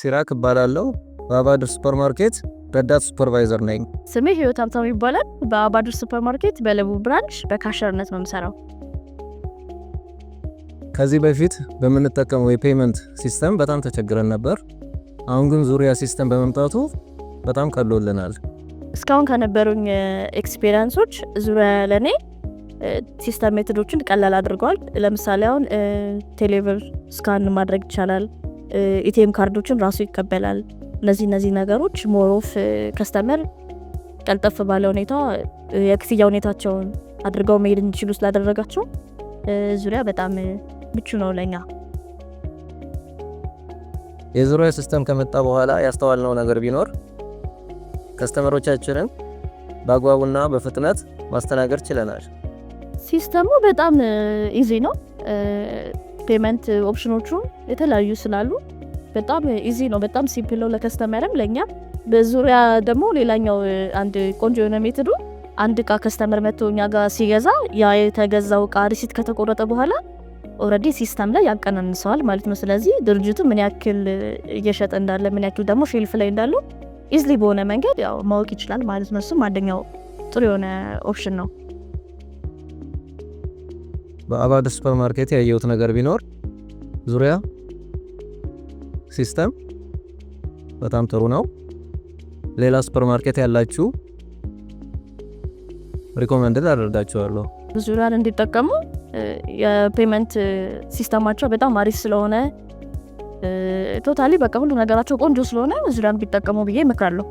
ሲራክ እባላለሁ። በአባድር ሱፐር ማርኬት ረዳት supervisor ነኝ። ስሜ ህይወት ሀብታሙ ይባላል። በአባድር ሱፐር ማርኬት በለቡ branch በ cashier ነት ነው የምሰራው። ከዚህ በፊት በምንጠቀመው የ payment system በጣም ተቸግረን ነበር። አሁን ግን ዙሪያ system በመምጣቱ በጣም ቀሎልናል። እስካሁን ከነበሩኝ experience ኦች ዙሪያ ለእኔ system method ኦችን ቀላል አድርገዋል። ለምሳሌ አሁን ቴሌብር scan ማድረግ ይቻላል። ATM ካርዶችን ራሱ ይቀበላል። እነዚህ ነገሮች more of customer ቀልጠፍ ባለ ሁኔታ የክፍያ ሁኔታቸውን አድርገው መሄድ እንዲችሉ ስላደረጋቸው ዙሪያ በጣም ምቹ ነው ለኛ። የዙሪያ system ከመጣ በኋላ ያስተዋልነው ነገር ቢኖር customer ኦቻችንን በአግባቡና በፍጥነት ማስተናገድ ችለናል። System ኡ በጣም easy ነው። Payment option ኦቹ የተለያዩ ስላሉ በጣም easy ነው። በጣም simple ነው ለ customer ም ለእኛም። በዙሪያ ደግሞ ሌላኛው አንድ ቆንጆ የሆነ method ኡ አንድ እቃ customer መጥቶ እኛ ጋር ሲገዛ ያ የተገዛው እቃ receipt ከተቆረጠ በኋላ already system ላይ ያቀናንሰዋል ማለት ነው። ስለዚህ ድርጅቱ ምን ያክል እየሸጠ እንዳለ፣ ምን ያክል ደግሞ shelf ላይ እንዳለው easily በሆነ መንገድ ያው ማወቅ ይችላል ማለት ነው። እሱም አንደኛው ጥሩ የሆነ option ነው። በአባድር ሱፐር ማርኬት ያየሁት ነገር ቢኖር ዙሪያ system በጣም ጥሩ ነው። ሌላ ሱፐር ማርኬት ያላችሁ recommend አደርጋችኋለሁ። ዙሪያን እንዲጠቀሙ የ payment system ኣቸው በጣም አሪፍ ስለሆነ፣ totally በቃ ሁሉ ነገራቸው ቆንጆ ስለሆነ ዙሪያን ቢጠቀሙ ብዬ እመክራለሁ።